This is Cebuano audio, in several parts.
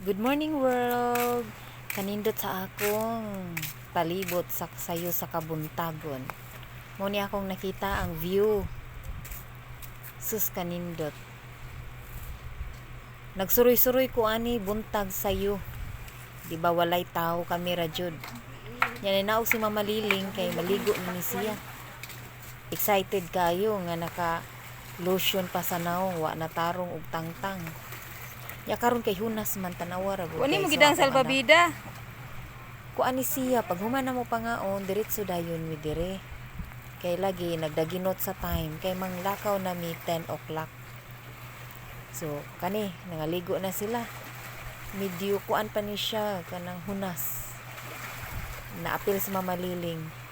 Good morning, world! Kanindot sa akong palibot sa sayo sa kabuntagon. Mao ni akong nakita ang view. Sus, kanindot. Nagsuroy-suroy ko ani buntag sayo. Di ba walay tao, kami ra jud. Yan naog si Mama Liling kay maligo ni siya. Excited kayo nga naka lotion pa sa naong, wa na tarong og tangtang. Ya karon kay hunas man, tanawa ra gud Wani mo guys, gidang ang akong anak. salbabida. Kuan ni siya, pag human na mo pangaon, diretso dayon mi dire. Kay lagi nagdaginot sa time kay manglakaw na mi 10 o'clock. So kani nangaligo na sila. Medyo kuan pa ni siya, kanang hunas. Naapil sa Mama Liling.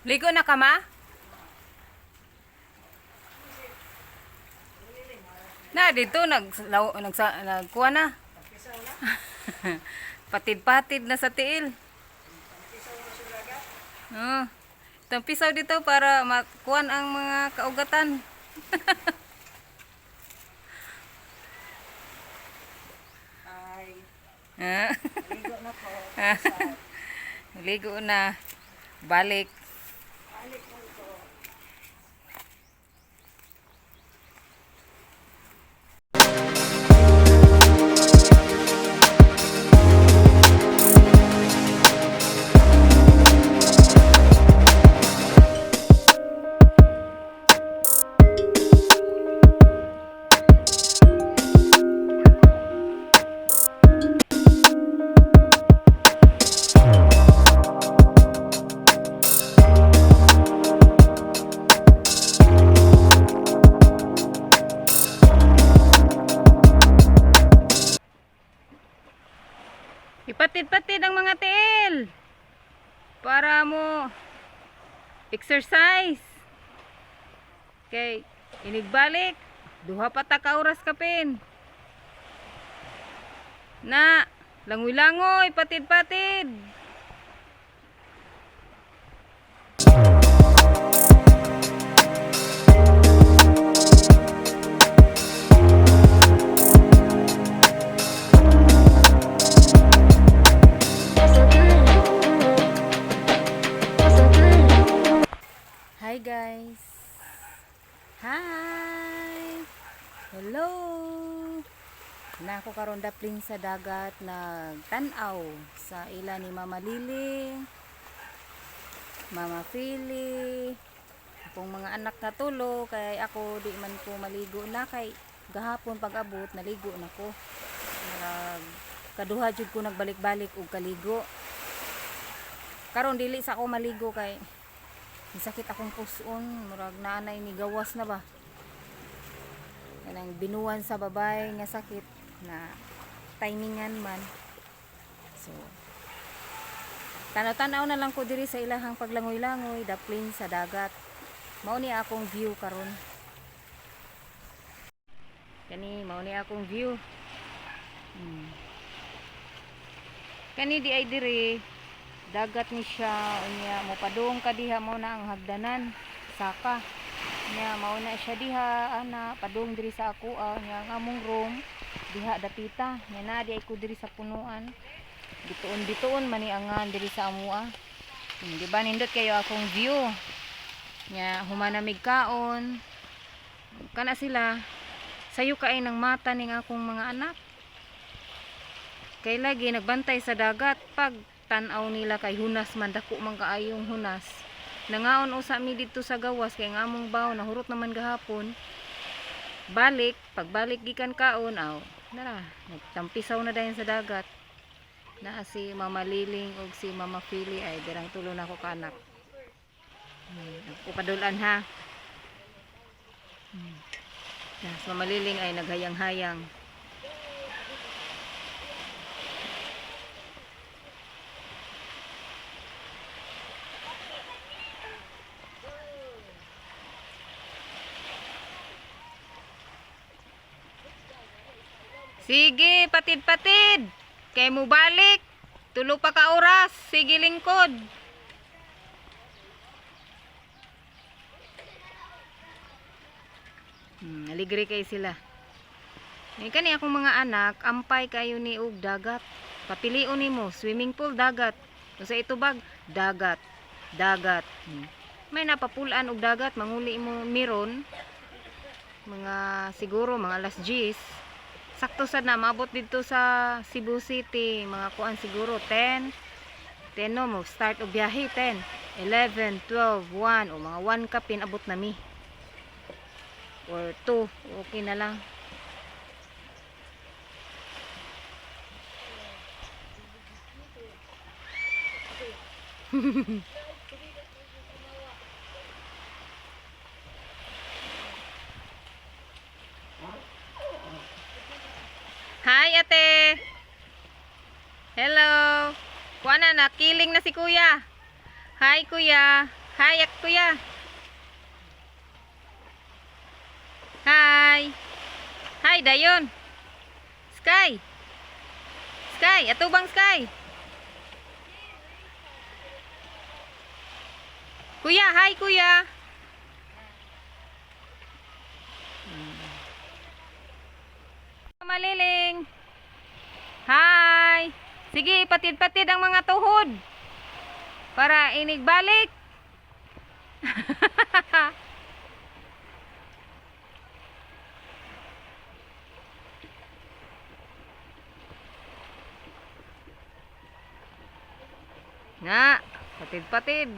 Ligo na ka, ma? Na dito nag law, nagsa, nagkuha na. Patid-patid na sa tiil. Oh. Tampisaw dito para makuan ang mga kaugatan. Ay, Ah. ligo na ko. Ligo na. Balik. Balik mo ko. Ipatid-patid ang mga tiil para mo exercise. Kay inigbalik, duha pa ta ka oras kapin. Na, langoy-langoy, patid-patid. Hi, guys. Hi. Hello. Na ako karon dapling sa dagat, nagtan-aw sa ila ni Mama Liling, Mama Fili, akong mga anak na tulo kay ako di man ko maligo na kay gahapon pag-abot naligo na ko. Murag kaduha jud ko nagbalik-balik og kaligo. Karon dili sa ako maligo kay sakit akong puson, murag nanay ni gawas na ba. Kanang binuan sa babay nga sakit na timingan man. So tanaw-tanaw na lang ko diri sa ilahang paglangoy-langoy daplin sa dagat. Mao ni akong view karon. Kani mao ni akong view. Kani di ay diri dagat ni siya, unya mo padung ka diha, mao na ang hagdanan saka nya mao na siya diha ana padung diri sa ako ah, nya ang among room diha dapita nya na di ay ko diri sa punuan, bituon bituon man ni angan diri sa amoa. Di ba nindot kayo akong view? Nya human na mig kaon kana sila. Sayo kay ng mata ning akong mga anak. Kay lagi nagbantay sa dagat pag tan-aw nila kay hunas man, dako man kaayong hunas. Nangaon usa mi didto sa gawas kay ang among baw nahurot naman gahapon. Balik, pagbalik gikan kaon aw nara, nagtampisaw na dayon sa dagat. Naa si Mama Liling ug si Mama Fili ay dirang tulo na ko ka anak. Ako padulan ha. Na, si Mama Liling ay naghayang-hayang. Sige, patid-patid. Kay mo balik. Tulo pa ka oras. Sige, lingkod. Aligre kay sila. Ay kani akong mga anak, ampay kayo ni og dagat. Papilion nimo, swimming pool, dagat. Unsa itubag? Dagat. Dagat. May napapulaan og dagat, manguli mo miron. Mga siguro mga alas 10. Sakto sad na maabot didto sa Cebu City, mga kuan siguro 10. 10 no mo start og biyahe 10, 11, 12, 1 o mga 1 ka pinabot na mi. Or 2, okay na lang. Hi, ate. Hello. Kuha na, nakiling na si kuya. Hi, kuya. Hi, kuya. Hi. Hi, dayon. Sky. Sky, atubang Sky. Kuya, hi, kuya. Maliling. Hi. Sige, patid-patid ang mga tuhod. Para inigbalik. Nga, patid-patid.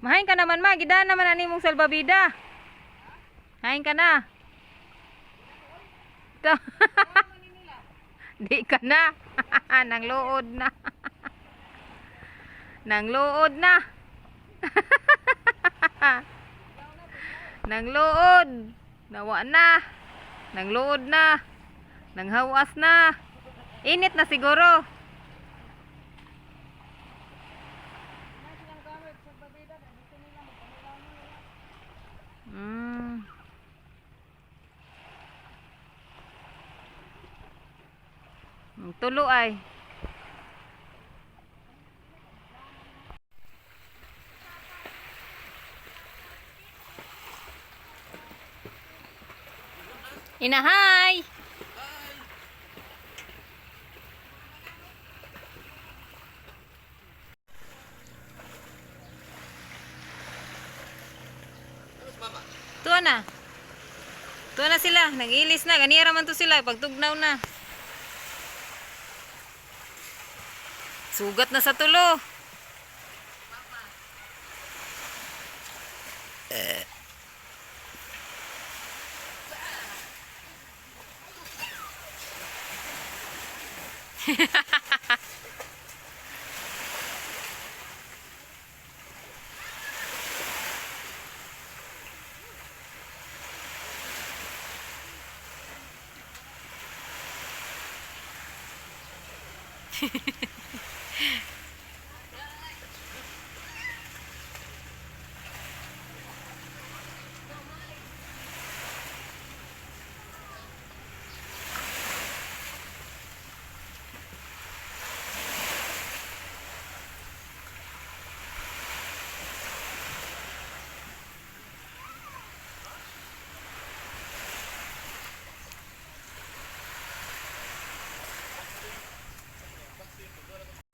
Mahain ka naman ma, gidaan naman ani mong salbabida. Hain ka na. Ito. Di ka na. Nang luod na. Nang luod na. Nang luod. Nawa na. Nang luod na. Nang hawas na. Init na siguro. Ang tulo ay. Inahay! Tuwa na. Tuwa na sila. Nag-ilis na. Ganira man to sila. Pagtugnaw na. Sugat na sa tulo.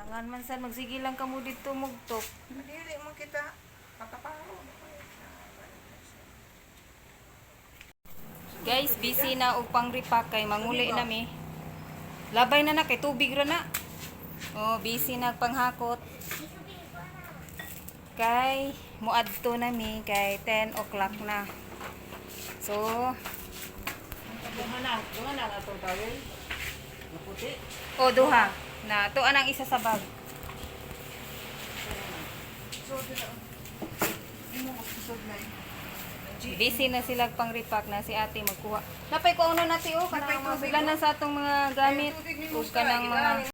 Angan man sad magsige lang kamo didto mugtok. Dili mo kita makaparo. Guys, busy na og pang-repack kay manguli na mi. Labay na na kay tubig ra na. Oh, busy na panghakot. Kay muadto na mi kay 10 o'clock na. So, Duha na, duha na atong tawel. Maputi. oh duha na to anang isa sa bag. So dila. Imo magsusod na. Busy na sila pang repack na si ate magkuha. Napay ko ano nati oh kanang mga sila na sa atong mga gamit ug kanang mga.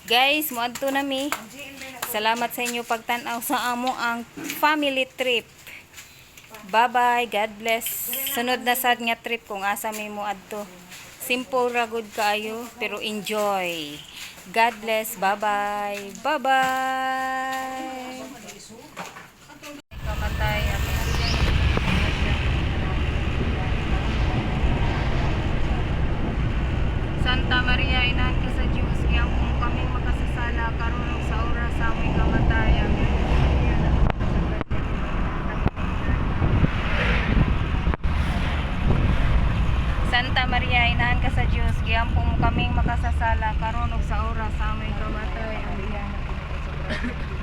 Guys, muadto na mi. Salamat sa inyo pagtan-aw sa amo ang family trip. Bye-bye. God bless. Sunod na sad nga trip kung asa may mo adto. Simple ra gud kaayo pero enjoy. God bless. Bye-bye. Bye-bye. Kamatay. Amen. Santa Maria, inahan ka sa Diyos, giampo mo kaming makasasala karon ug sa oras sa aming kamatayan. Santa Maria, inahan ka sa Diyos, giampo mo kaming makasasala karon ug sa oras sa aming kamatayan. Amen.